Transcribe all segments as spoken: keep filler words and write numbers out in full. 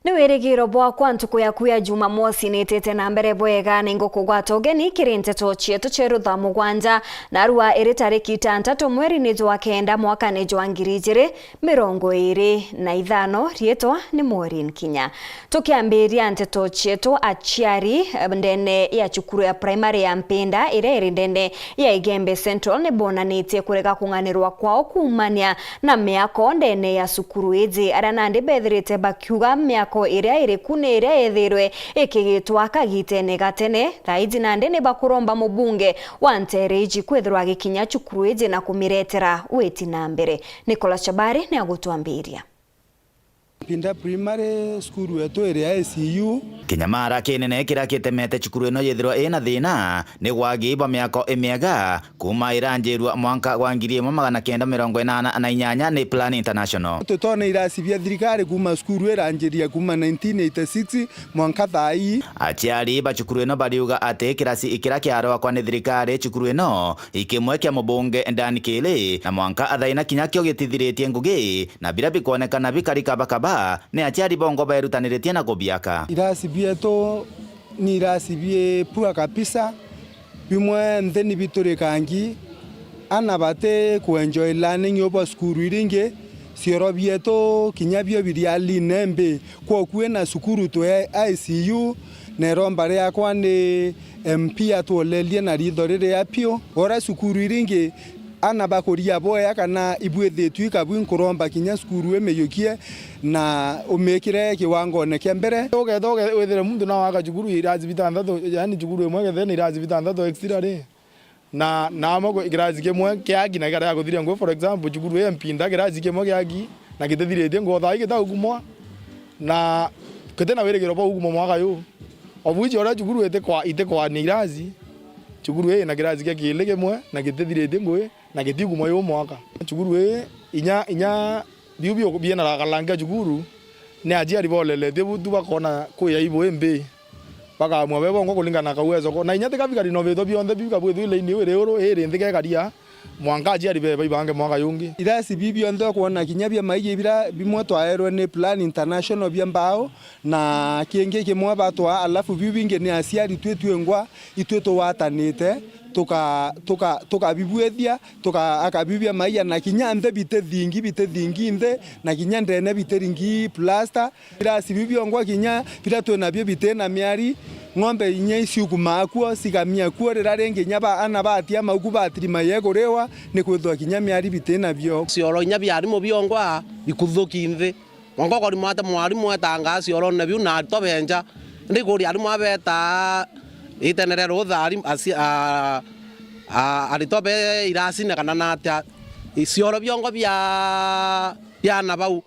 Ni wirigiro bwakwa ntuku yaku ya Jumamosi nitite na mbere bwega, ni ngukugwata ugeni kiri nteto cietu cia rutha mugwanja, narua iri tariki itantatu mweri ni jwa kenda mwaka ni jwa ngiri ijiri mirongo iri na ithano. Riitwa ni Maureen Kinya. Tukiambiria nteto cietu, aciari, eh, ndene ya cukuru ya primary ya Mpinda iria iri ndene ya Igembe Central ni bonanitie kurega kung'anirwa kwao kuumania na miako ndene ya cukuru iji, aria nandi bethirite bakiuga miako iria iri ku ni iria yethirwe ikigitwa kagitene ga tene. Thaa iji nandi ni bakuromba mubunge wa nteere iji kwithirwa agikinya cukuru iji na kumiretera witi na mbere. Nicholas Chabari ni agutwambiria. Pinda Primary, cukuru yetu iri ya I C U. Kinyamara kinene kiria kitemete cukuru ino yithirwa ina thina ni wagi bwa miako imiega kuuma iranjirua mwanka gwa ngiri imwe magana kenda mirongo inana na inyanya ni Plan International. Tutona irasi bia thirikari kuuma cukuru iranjiria kuuma nineteen eighty-six mwanka thaa ii. Aciari ba cukuru ino bariuga ati kirasi kiria kiarwakwa ni thirikari cukuru ino ikimwe kia mubunge Dan Kili, na mwanka thaa ina kinya kio gitithiritie ngugi, na biria bikwonekana bikari kabakaba ni aciari bongwa berutaniritie na kubiaka. Irasi bietu ni irasi bi poor kabisa, bimwe nthi ni biturikangi, ana bati ku enjoy learning ubo cukuru iringi, cioro bietu kinya bio biri haline mbi, kwoku ina cukuru twe I C U, na iromba riakwa ni M P atwolerie na ritho riria piu. Ora cukuru iringi ana bakuria boya kana ibwithitue ikabui, nkuromba kinya cukuru imiyukie na umikire kiwangone kia mbere. Ukethira uke-, withire muntu na waka cukuru irasi bitanthatu, yani cukuru imwe ikethire na irasi bitanthatu extra ri, na, na amwe ku-, kirasi kimwe kiaki na kikarega kuthiria ngugi. For example, cukuru ii Mpinda kirasi kimwe kiaki na gitithiritie ngugi, thaa ii gitagukumwa na giti na wirigiro bwa gukumwa mwaka yu. Of which uria cukuru itikwa-, itikwania irasi, cukuru ii ina kirasi kia kiili kimwe na gitithiritie ngugi na gitigukumwa yu mwaka. Cukuru ii inya, inya biu biu biina kalangi ka cukuru, ni aciari boleletie bu tu bakona kwi aibu imbi, bakaamua be bongwa kuringana na kauwezo ko. Na inya tika bikari no bithwa bionthe biu kabwithwa ilaini iu iri uru, iri nthi gekaria, mwanka aciari beba ibange mwaka yungi. Irasi bi bionthe ukwona kinya bia maiji bira bimwe twaerwe ni Plan International bia mbao, na kingi kimwe batwa, alafu biu bingi ni aciari twi twingwa, itwi tugwatanite, tuka-, tuka-, tukabibwithia, tuka-, akabibia maija, na kinya nthi bitithingi, bitithingi nthi, na kinya ndene bitiringi plaster. Irasi biu biongwa kinya bira twi nabio biti na miari, ng'ombe inya iciukumaa kuo, cikamia kuo, rira ringi inya ba-, ana batia mauku batirima yekuriwa, ni kwithwa kinya miari biti nabio. Cioro inya bia arimu biongwa bikuthuki nthi. Mwanka ukorima ata mwarimu etangaa ciorone biu na aritwa benja. Indi ikuria arimu abetaa itenere rutha ari-, aci-, a-, a-, aritwa be irasine kana natia? Cioro biongwa bia, bia ana bau.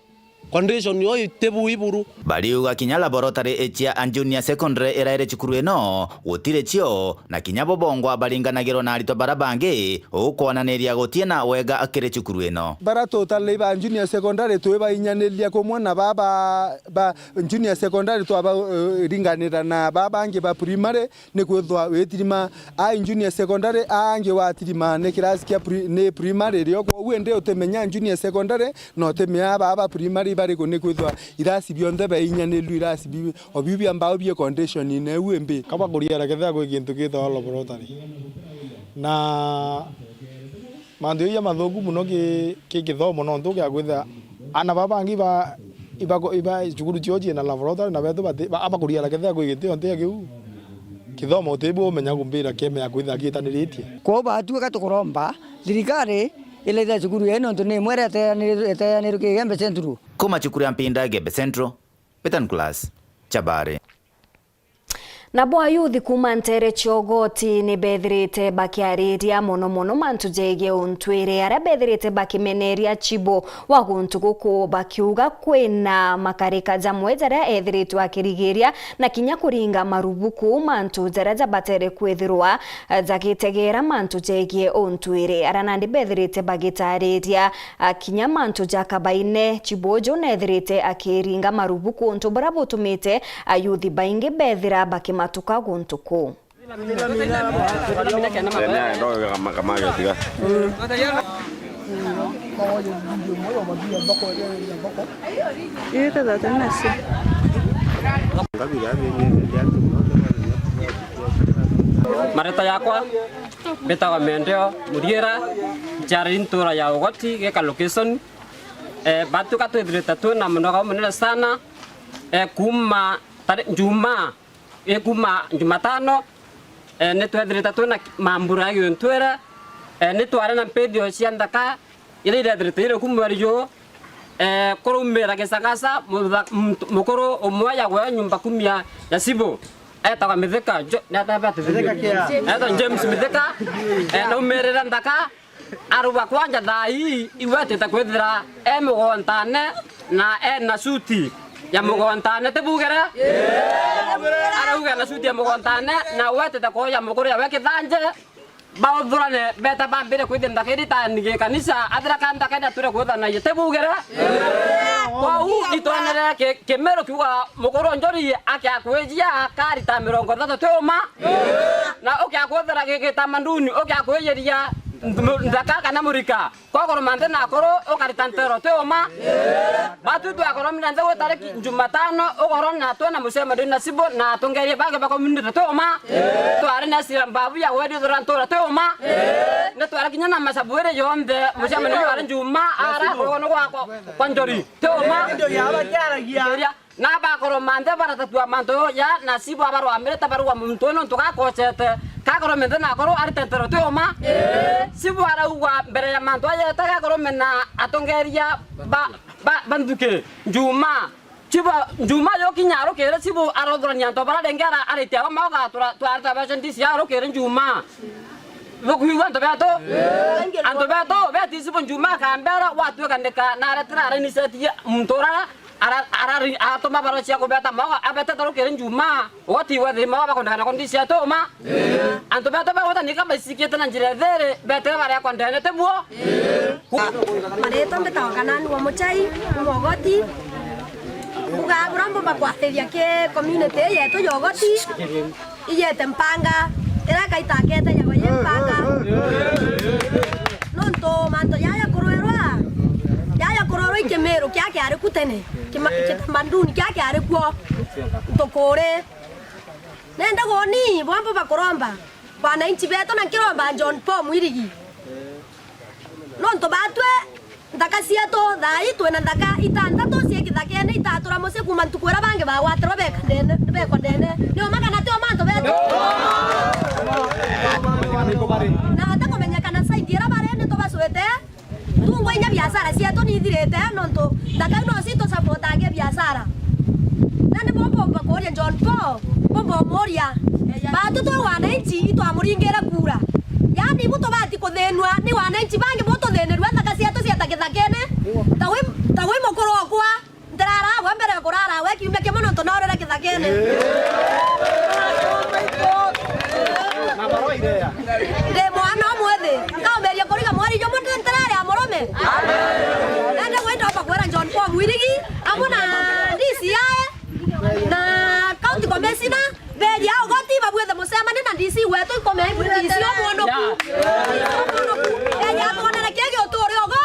Condition yo itibu iburu. Bariuga kinya laboratory cia a junior secondary irairi cukuru ino gutiri cio, na kinya bo bongwa baringanagirwa na aritwa bara bangi, ukwonaniria gutie na wega kiri cukuru ino. Bara totally ba junior secondary twi bainyaniriria kumwe na baba ba junior secondary twaba, eh, ringanira na baba bangi ba primary, ni kwithwa witirima ai junior secondary, angi watirima ni kirasi kia pri-, ni primary rio. Kwoguo indi utimenya junior secondary na utimenya baba primary bariku, ni kwithwa irasi bionthe beinyanirue, irasi bi-, o biu bia mbao bie condition ine iu imbi. Kaba kuriera kethira kwi gintu gitagwa laboratory. Na mantu jau jamathuku mono ki, ki kithomo, nontu ukia kwithira ana baa bangi iba, iba, iba cukuru ciao ciina laboratory na betu bati, ba, abakuriara kethira kwi giti onte ya kiu. Kithomo utibu umenya kumbira kiemea kwithira gitaniritie. Kwou batuika tukuromba thirikari ilaithia cukuru ii nontu ni imwe iria iteaniri-, iteanirwe ki Igembe Central. Kuma cukuru ya Mpinda Igembe Central, Betan Class, Chabari. Nabo ayuthi kuuma nteere cia ugoti ni bethirite bakiariria mono mono mantu jegie untwire, aria bethirite bakimeneria chibo wa guntu guku, bakiuga kwina makarika jamwe jaria ethiritwe akirigiria na kinya kuringa marubuku mantu jaria jabatere kwithirwa, eh, jagitegera mantu jegie untwire, aria nandi bethirite bagitariria, ah, kinya mantu ja kabaine. Chibo uju nethirite akiringa marubuku untu buria butumite ayuthi baingi bethira bakimatuka guntu kuu. Ii ta thate nacio. Marita yakwa mbitagwa Mendeo Muriira, njarari ntura ya Ugoti, Gika location. Eh, batuka twithirite twina munoga umunene sana, eh, kuuma tari-, Njumaa, eh, kuuma Jumatano, eh, ni twethirite twina mambura ya giuntwire, eh, ni twari na mpithio cia nthaka, iria irethirite iri ku mweri juu, eh, kuraumira Gisagasa, mutha-, muntu mukuru umwe yagwe nyumba kumi ya, ya Sibu, etagwa Mithika, Jo-, ni atabete Mithika kia? Etagwa James Mithika, eh, naumirire nthaka, arauga, "Kwanja thaa ii, iwe etite kwithira e mugontane na ena suti ya mugontane, tibugire?" Arauga ena suti ya mugontane, na we etite kuoya mukuru yawe kithanje, bauthurane, beta bambire kwithia nthaka iria itani gikanisa, athira ka nthaka iria atwire kwithanagia, tibugire? Kwou itwonere ki-, Kimiru kiuga mukuru Njuri akiakwijia karita mirongo ithatu twi uma, na ukiakwithira gi-, gitamanduni, ukiakwijiria nth-, nthaka kana murika, kwagoro manthe na akuru ukarita ntero twi uma. Batu twakoromire nthi gwi tariki Jumatano, ugoro na twe na mucemanio na Sibu na atongeria bangi ba community twi uma. Twari na sira mbabu ya gwethithura ntura twi uma. Ni twari kinya na macabuiri yonthe, mucemanio jwari Njuma, ara kurugo ni gwa kwa, kwa Njuri twi uma. Iria, na bakoromanthe baratatua mantu ya na Sibu abarwamirite barua muntu uyu nontu gakocete, gakoromanthe na akoro arite ntero twi uma. Sibu araugwa mbere ya mantu ajete gakorome na atongeria ba, ba, ba nthuki Njuma. Sibu, Njuma yokinya arukire Sibu arothurania antu bara ringi ara-, aritia aba mauga tura-, twarita beca ndisi arukire Njuma. Bukwigua antu betu? Antu betu beti Sibu Njuma akambera gwatuika ndika naretera arainiseti muntu urara ara-, arari-, atuma barua cia kubeta mauga abete tarukire Njuma. Ugoti iwe thima wa bakondekana kwa ndisi atuma. Antu betu bagwetania ka baisikite na njira ithiri, betire baria kwa ndene, tibuo? Maritwa mbitagwa Kanani wa Muchai, kuma Ugoti. Mbuga buria mbumba kwatithia ki community yetu ya Ugoti, ijete mpanga, iria kaitakete yagwa ye mpanga. Nontu mantu jaja kurwerwa, jaja kurwerwa i Kimiru kia kiari ku tene, kima-, kitamanduni kia kiari kuo, ntukuri. Nenda goni, bwambo bakuromba, wananchi betu na nkiromba John Paul Mwirigi. Nontu batwe, nthaka cietu, thaa ii twina nthaka itantatu cie kithakene itatura mucii kuuma ntuku iria bangi bagwatirwe beka ndene, bekwa ndene. Ni uma kana ti uma antu betu? Na batakumenyekana side iria bari, ni tubacwite. Tungwa inya biashara cietu ni ithirite, nontu nthaka iu no citusapotange biashara. Nandi bo mbomba kuuria John Paul, mbomba umuuria, batu twi wananchi itwamuringire kura. Yaani ibu tubati kuthinua ni wananchi bangi bo tuthinirue nthaka cietu cieta kithakene. Ta wi, ta wi mukuru okwa, ntiraragwa mbere ya kurara we kiumia kimwe nontu naurire kithakene. Ndi mwana umwithi, nkaumiria kuriga mweri jumwe ndi ntirari ya murume. Nandi gwita oka kwira John Paul Mwirigi, amwe na D C I, na county commissioner, beria ugoti babwithe mucemani na D C wetu ikomea D C umwonoku. D C umwonoku. Beria atwonere kii giuturi ugo.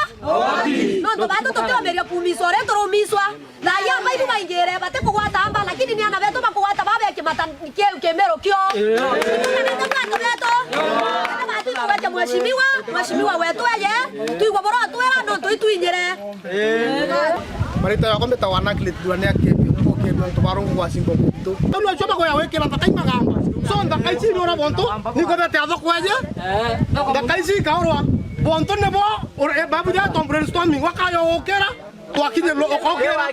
Nontu batu tutiumiria kuumiswa uria turumiswa. Raia baibu baingire, batikugwata amba, lakini ni ana betu bakugwata babekimata kiu Kimiru kio. Kana ni antu betu. Kana batu tugwete mheshimiwa, mheshimiwa wetu eye, tuigwe boro twira nontu itwinyire. Marita yakwa mbitagwa Anaclet Duane Akebio, Akebio antu barungu gwa Simbo Kutu. Tonu acio bagoya wikira nthaka imagamba. So nthaka ici ni ura bontu, ni kubete athoko eje. Nthaka ici ikaurwa. Bontu ni bo, ur-, e, babu ya tom brainstorming, wakayo ukira. Twakinye lo-, ukaukira.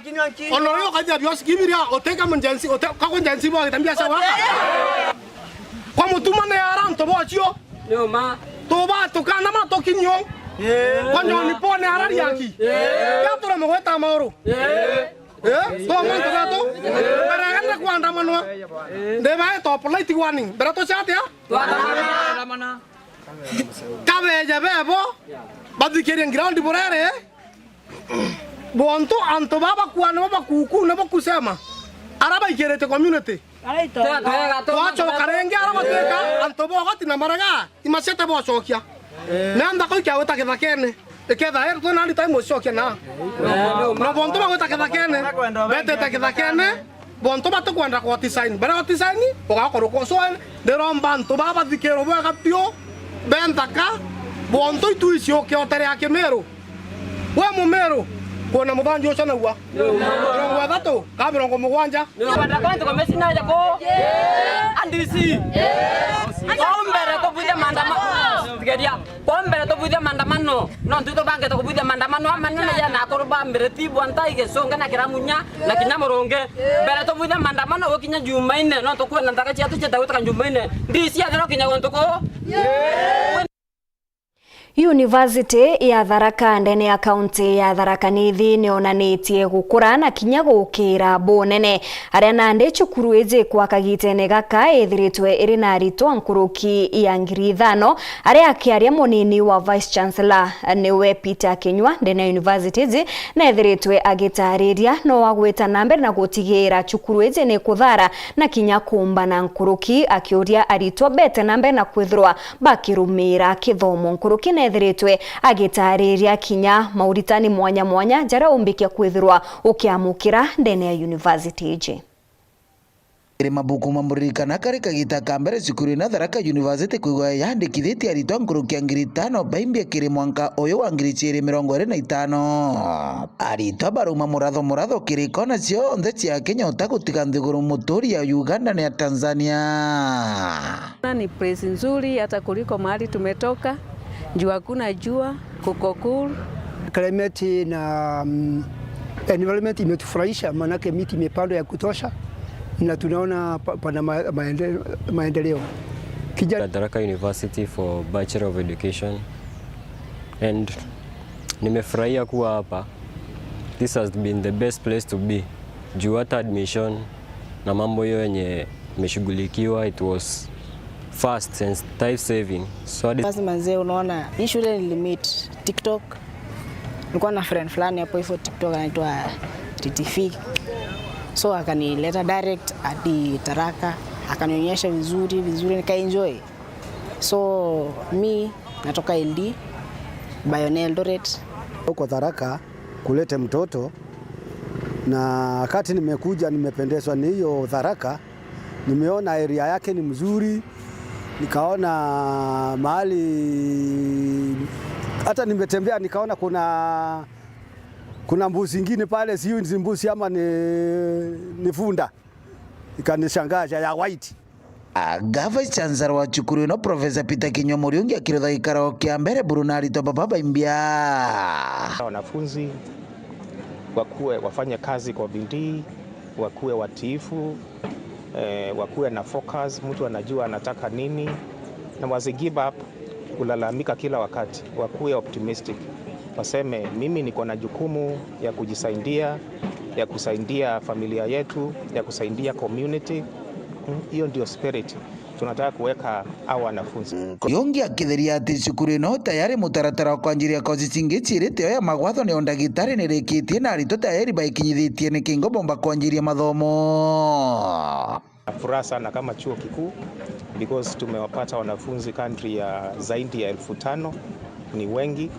Ona uria ukathia biosi kibiria, uteka mjensi, uteka kwa njensi bo gitambia sawa. Kwa mutuma ne ara antu bocio. Ni uma. Tuba tukana ma tukinyo. Kwa nyoni pone ara riaki. Ya tura mugweta mauru. Eh, to mantu betu. Mbere ya kwenda kwanda manwa. Ndeba to polite warning. Mbere tu chat ya? Kabeje bebo. Bathikirie ground burere. Bontu antu baba kuana baba kuku na bakusema. Ara baikirite community. Twacoka ringi ara batwika antu bogoti na maraga, imacete bocokia. Na nthaka ikiagwita kithakene. Iketha eri twina ari tai mucokia na. Na bontu bagwita kithakene, betete kithakene, Bontu batikwenda koti sign, baria oti sign, ugakuruka. So, ndiromba antu baa bathikirwe bwega biu, be nthaka, bontu itu iciuke otere ya Kimiru. We Mumiru, kwina muthanju ucio naua? Mirongo ithatu, ka mirongo mugwanja? Kwenda kwantu komesina aja ku A D C. Kwa mbere tubwithe maandamano. Thigeria. Kwa mbere tubwithe maandamano. No ntu tubangite kubwithe maandamano amanene ya na akuru ba mbere ti Bwantai, Gicungi na Kiramunya na kinya Murungi. Mbere tubwithe maandamano gukinya Jumaine, no tukwenda nthaka ciatu cietagwitaka Jumaine. Ndiciathirwa kinya guntu kuu. University ya Tharaka ndene ya kaunti ya Tharaka Nithi niyonanitie gukura na kinya gukira bunene, aria nandi cukuru iji kwa kagitene gaka ithiritwe iri na aritwa nkuruki ya ngiri ithano. Aria akiaria, munini wa Vice Chancellor niwe Peter Kinyua ndene ya university iji nethiritwe agitariria no agwita na mbere na gutigira cukuru iji ni kuthara na kinya kumbana nkuruki, akiuria aritwa bete na mbere na kwithirwa bakirumira kithomo nkuruki nethiritwe agitariria kinya mauritani mwanya mwanya jaria umbikia kwithirwa ukiamukira ndene ya university iji. Iri mabuku mamburirikana kari kagita ka mbere cukuru ino Tharaka University kwigwa yandikithitie aritwa nkuruki ya ngiri itano baimbia kiri mwanka uyu wa ngiri ciiri mirongo iri na itano. Aritwa barauma muratho muratho kiri kona cionthe cia Kenya utagutiga nthiguru muturi ya Uganda na ya Tanzania. Ni place nzuri hata kuliko mahali tumetoka, juu hakuna jua, kuko cool. Climate na, mm, environment imetufurahisha, maanake miti imepandwa ya kutosha na tunaona pa-, pana ma-, maende-, maendeleo. Kija- Tharaka University for Bachelor of Education, and nimefurahia kuwa hapa. This has been the best place to be. Juu hata admission na mambo hiyo yenye imeshughulikiwa, it was fast and time saving. So hadi Basi manze, unaona, hii shule nilimeet TikTok. Nilikuwa na friend fulani hapo hivyo TikTok anaitwa T T V. So akanileta direct hadi Tharaka, akanionyesha vizuri, vizuri, nikaenjoy. So mi natoka L D, Pioneer Eldoret. Huko Tharaka kulete mtoto, na wakati nimekuja nimependezwa ni hiyo Tharaka, nimeona area yake ni mzuri, nikaona mahali, hata nimetembea nikaona kuna, kuna mbuzi ingine pale, sijui ni mbuzi ama ni, ni funda, ikanishangaza ya white. Anga Vice Chancellor wa cukuru ino, Professor Peter Kinyua Muriungi, akirutha gikaro kia mbere buru na aritwa baba baimbia. Wanafunzi wakuwe, wafanye kazi kwa bidii, wakuwe watiifu, eh, wakuwe na focus, mtu anajua anataka nini, na wasi give up kulalamika kila wakati, wakuwe optimistic, waseme, "Mimi niko na jukumu ya kujisaidia, ya kusaidia familia yetu, ya kusaidia community." Mm, hiyo ndio spirit tunataka kuweka hawa wanafunzi. Yongi akitheria ati cukuru ino tayari mutaratara wa kwanjiria kosi cingi ciirite o ya magwatho ni o ndagitari ni rikitie na aritwa tayari baikinyithitie ni kingo bomba kwanjiria mathomo. Furaha sana kama chuo kikuu because tumewapata wanafunzi kadri ya zaidi ya elfu tano, ni wengi,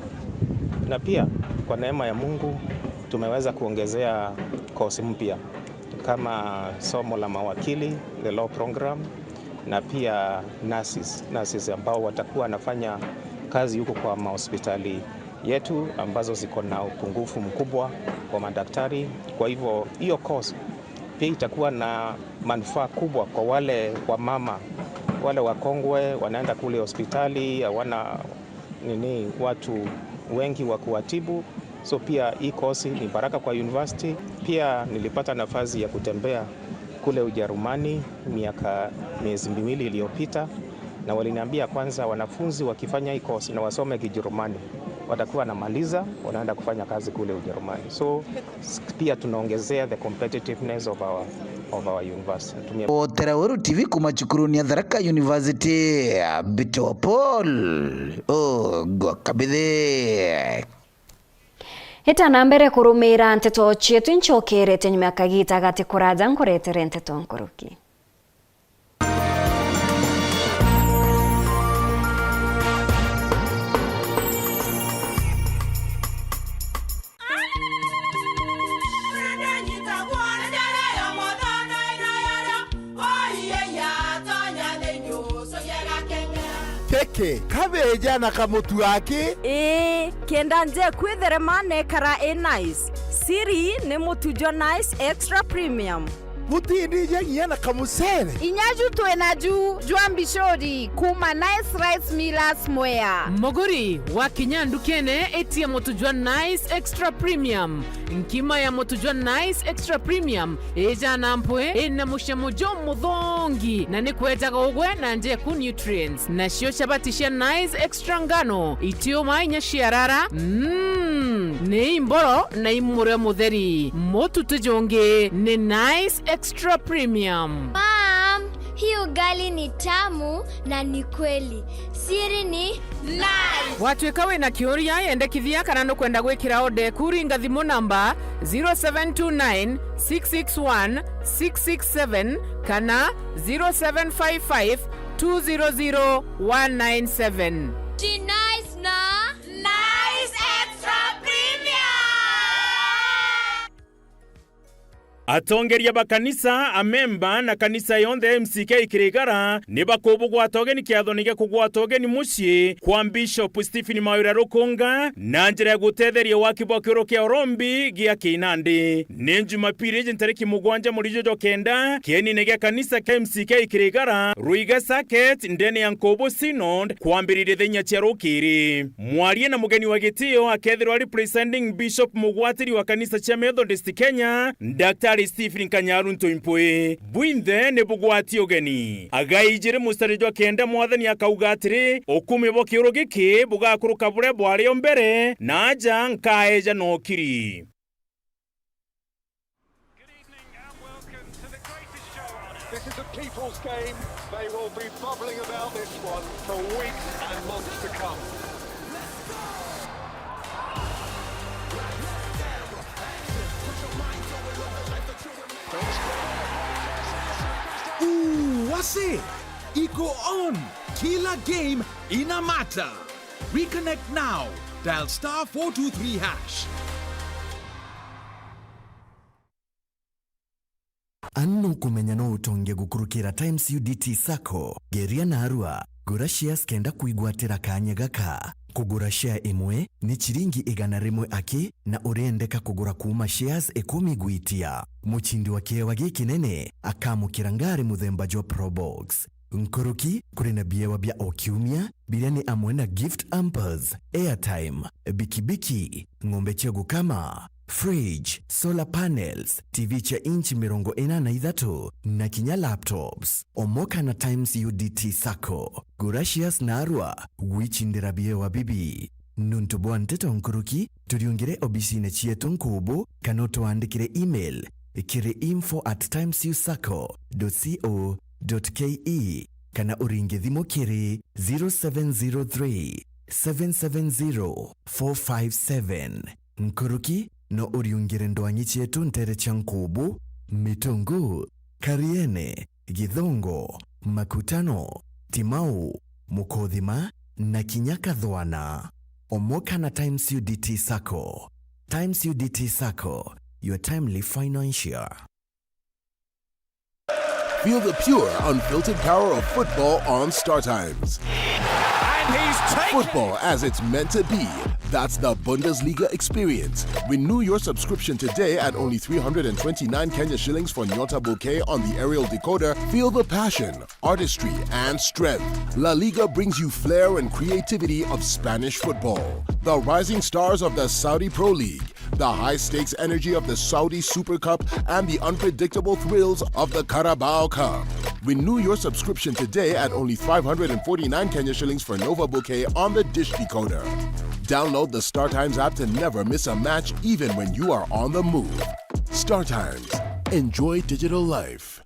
na pia kwa neema ya Mungu tumeweza kuongezea kosi mpya kama somo la mawakili, the law program, na pia nurses, nurses ambao watakuwa wanafanya kazi huko kwa mahospitali yetu ambazo ziko na upungufu mkubwa wa madaktari. Kwa hivyo hiyo course pia itakuwa na manufaa kubwa kwa wale wamama, wale wakongwe wanaenda kule hospitali, hawana nini, watu wengi wa kuwatibu. So pia hii course ni baraka kwa university. Pia nilipata nafasi ya kutembea kule Ujerumani miaka, miezi miwili iliyopita, na waliniambia kwanza wanafunzi wakifanya hii course na wasome Kijerumani, watakuwa wanamaliza, wanaenda kufanya kazi kule Ujerumani. So, s-, pia tunaongezea the competitiveness of our, of our university. Tumia Otera Weru T V kuma cukuruni ya Tharaka University, Bito Paul, Ogwa Kabithi. Ita na mbere kurumira nteto cietu, incokerete nyuma ya kagita gati kuraja nkuretere nteto nkuruki. Eke, kabeja na kamutu aki? Ii, kenda njeku itherema nekara i nice. Siri ni mutu jwa Nice Extra Premium. Butindija nginya na kamucere? Inya ju twi naju jwa mbicuri kuuma Nice Rice Millers Mwea. Muguri, wakinya ndukene, itia mutu jwa Nice Extra Premium. Nkima ya mutu jwa Nice Extra Premium ijana mpwi, ina mucamo jumuthongi, na ni kwejaga ugwe na njeku nutrients. Nacio chapati cia Nice Extra ngano, itiuma inya ciarara, mm, ni imboro na imurio mutheri. Mutu ti jungi, ni Nice Extra Premium. Mom, hii ugali ni tamu na ni kweli. Siri ni Nice. Watuika wina kiuria, yendekithia kana nukwenda gwikira order eku, ringa thimu namba zero seven two nine, six six one, six six seven kana zero seven five five, two zero zero, one nine seven. Ti Nice na Nice Extra Premium. Atongeria ba kanisa, amemba na kanisa yonthe ya M C K Kirigara ni bakubugwata ugeni kiathone gia kugwata ugeni mucii kwa Bishop Stephen Mawira Rukunga na njira ya gutetheria waki bwa kioro kia urombi gia Kinandi. Ni Jumapili iji ntariki mugwanja mweri jwa kenda, kienine gia kanisa kia M C K Kirigara, Ruiga Circuit, ndene ya Nkubu Synod, kwambiriria thaa inya cia rukiri. Mwaria na mugeni wa gitio akethirwa ari Presiding Bishop mugwatiri wa kanisa cia Methodist Kenya, Daktari Stephen Kanyaru Ntoimpui. Bwinthe ni bugwati ugeni. Agai ijiri mustari jwa kenda, Mwathani akauga atiri, ukumi bwa kiuru giki bugakuruka buria bwari o mbere, na aja nkaeja na ukiri. Good evening and welcome to the greatest show on earth. This is a people's game. They will be bubbling about this one for weeks and months to come. Ooh, wase! Iko on! Kila game ina matter! Reconnect now. Dial star four two three hash. Anu nukumenya no utonge gukurukira Times U D T Sacco. Geria narua, gura shares kenda kwigwatira kanya gaka. Kugura share imwe ni chiringi igana rimwe aki, na uriendeka kugura kuuma shares ikumi gwitia. Muchindi wa kiewa gikinene akamukira ngari muthemba jwa Probox. Nkuruki, kuri na biewa bia o kiumia, biria ni amwe na gift hampers, airtime, bikibiki, ng'ombe cia gukama, fridge, solar panels, T V cia inchi mirongo ina na ithatu, na kinya laptops. Omoka na Times U D T Sacco. Gura shares narua, gwichindira biewa bibi. Nuntu bwa nteto nkuruki, turiungire obisine cietu Nkubu, kana utwandikire email kiri info at times u sacco dot co dot K E, kana uringe thimu kiri zero seven zero three, seven seven zero, four five seven. Nkuruki, no uriungire ndwangi cietu ntere cia Nkubu, Mitungu, Kariene, Githongo, Makutano, Timau, Mukothima, na kinya Kathwana. Omoka na Times U D T Sacco. Times U D T Sacco, your timely financier. Feel the pure, unfiltered power of football on StarTimes. And he's taken Football as it's meant to be. That's the Bundesliga experience. Renew your subscription today at only three hundred and twenty-nine Kenya shillings for Nyota Bouquet on the aerial decoder. Feel the passion, artistry, and strength. La Liga brings you flair and creativity of Spanish football. The rising stars of the Saudi Pro League, the high-stakes energy of the Saudi Super Cup, and the unpredictable thrills of the Carabao Cup. Renew your subscription today at only five hundred and forty-nine Kenya shillings for Nova Bouquet on the dish decoder. Download the StarTimes app to never miss a match, even when you are on the move. StarTimes. Enjoy digital life.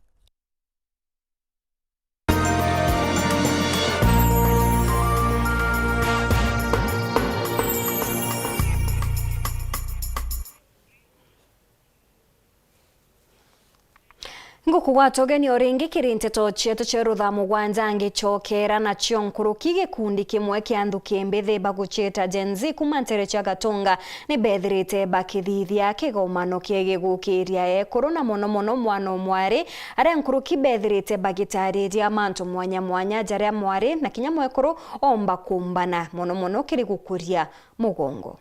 Ngukugwata ugeni o ringi kiri nteto cietu cia rutha mugwanja. Ngicokera nacio nkuruki, gikundi kimwe kia nthuki mbithi baguciita Gen Z kuuma ntere cia Gatunga ni bethirite bakithithia kigomano kiegie gukiria ekuru na mono mono mwana o mwari, aria nkuruki bethirite bagitariria mantu mwanya mwanya jaria mwari na kinya mwekuru omba kumbana, mono mono kiri gukuria mugongo.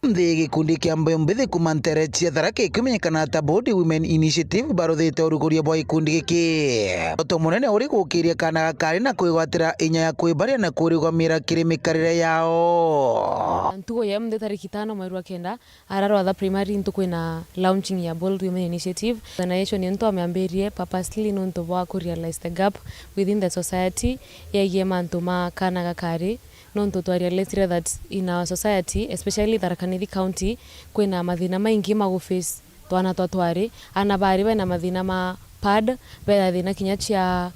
Nthi gikundi kia mbeumbithi kuuma ntere cia Tharaka ikimenyekana ta Body Women Initiative baruthite uruguria bwa gikundi giki. Ndoto munene uri gukiria kaana gakari na kwigwatira inya ya kwibaria na kurigamira kiri mikarire yao. Ntugo ya munthi tariki itano mweri wa kenda, ara Rwatha Primary ntu kwina launching ya Bold Women Initiative. Organization yetu ameambirie purposely nontu bwa ku realize the gap within the society yegie mantu ma kaana gakari. Nontu twarealizire that in our society, especially Tharaka Nithi County, kwina mathina maingi ma guface twana twa twari. Ana bari bena mathina ma pad, bena thina kinya cia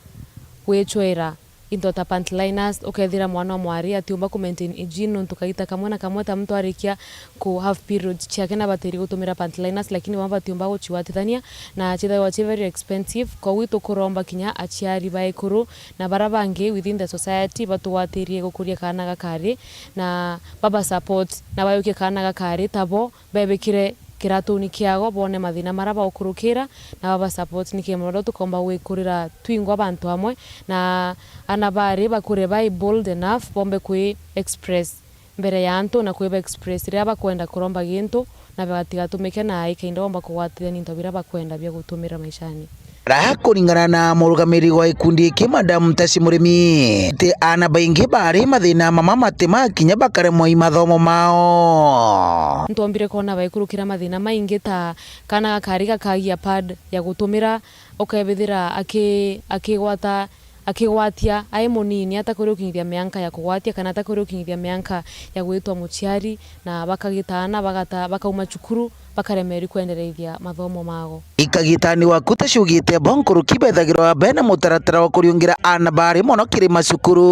gwicwera into ta pant liners, ukethira mwana o mwari atiumba ku maintain hygiene nontu kagita kamwe na kamwe ta muntu arikia ku have periods ciake na batiri gutumira pant liners, lakini bamwe batiumba guciwatithania na cithagirwa ci very expensive. Koguo itukuromba kinya aciari ba ekuru na bara bangi within the society batugwatirie gukuria kaana gakari na baba support na bayukie kaana gakari tabo bebikire kiratuni kiago, bone mathina mara baukurukira na baba support. Niki mono tukomba gwikurira twingwa bantu amwe na ana bari bakure bai bold enough bombe kwi express mbere ya antu na kwiba express riria bakwenda kuromba gintu na bagatigatumike na ikainda bomba kugwatithia into biria bakwenda bia gutumira maishani. Raha kuringana na murugamiri wa gikundi giki, Madam Tashi Murimi, ti ana baingi bari mathina mama mati makinya bakaremwa i mathomo mao. Ntwombire kwona baikurukira mathina maingi ta kana gakari gakagia pad ya gutumira, ukebithira aki-, akigwata akigwatia ai munini, atakwiri ukinyithia mianka ya kugwatia kana atakwiri ukinyithia mianka ya gwitwa muciari, na bakagitana, bagata-, bakauma cukuru, bakaremerwi kwendereithia mathomo mago. Ikagitani waku taciugite bo nkuruki bethagirwa bena mutaratara wa kuriungira ana bari mono kiri macukuru.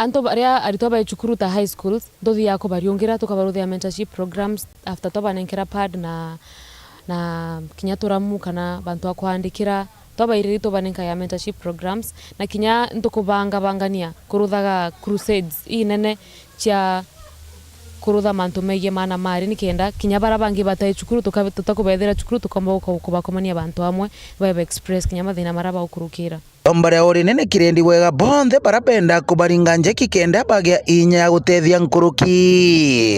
Antu baria aritwa bai cukuru ta high schools, ntuthiaga kubariungira, tukabaruthia mentorship programs after twabanenkera pad na, na kinya turamu kana bantu a kwandikira. Twabairiri tubanenkaga mentorship programs, na kinya ntukubangabangania kuruthaga crusades inene cia kurutha mantu megie maana mari, nikenda kinya bara bangi batai cukuru tuka-, tutakubethira cukuru, tukomba guka-, kubakomania bantu amwe, babe express kinya mathina mara baukurukira. Omba ria urinene kirendi wega bonthe bara benda kubaringa njeki kenda bagia inya ya gutethia nkuruki.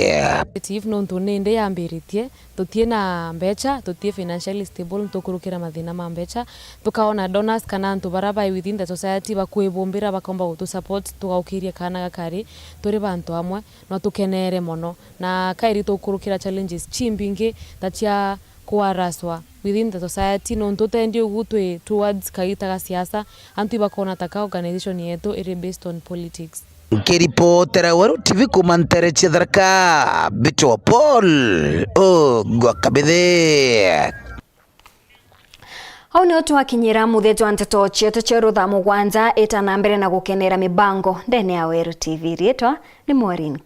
Initiative nontu nindi yambiritie, tutie na mbecha, tutie financially stable, nitukurukira mathina ma mbecha. Tukaona donors kana antu bara bai within the society bakwibumbira bakomba gutu support, tugaukirie kana gakari turi bantu amwe, no tukenere mono. Na kairi tukurukira challenges chimbingi ta cia kuaraswa within the society, nontu utendi ugu twi towards kagita ga siasa, antu ibakona ta ka organization yetu iri based on politics. Nkiripotera Weru T V kuuma ntere cia Tharaka, Bichwa Paul Ogwa Kabithe. Au nio twakinyira muthia jwa nteto cietu cia rutha mugwanja. Ita na mbere na gukenera mibango ndene ya Weru T V. Riitwa ni Maureen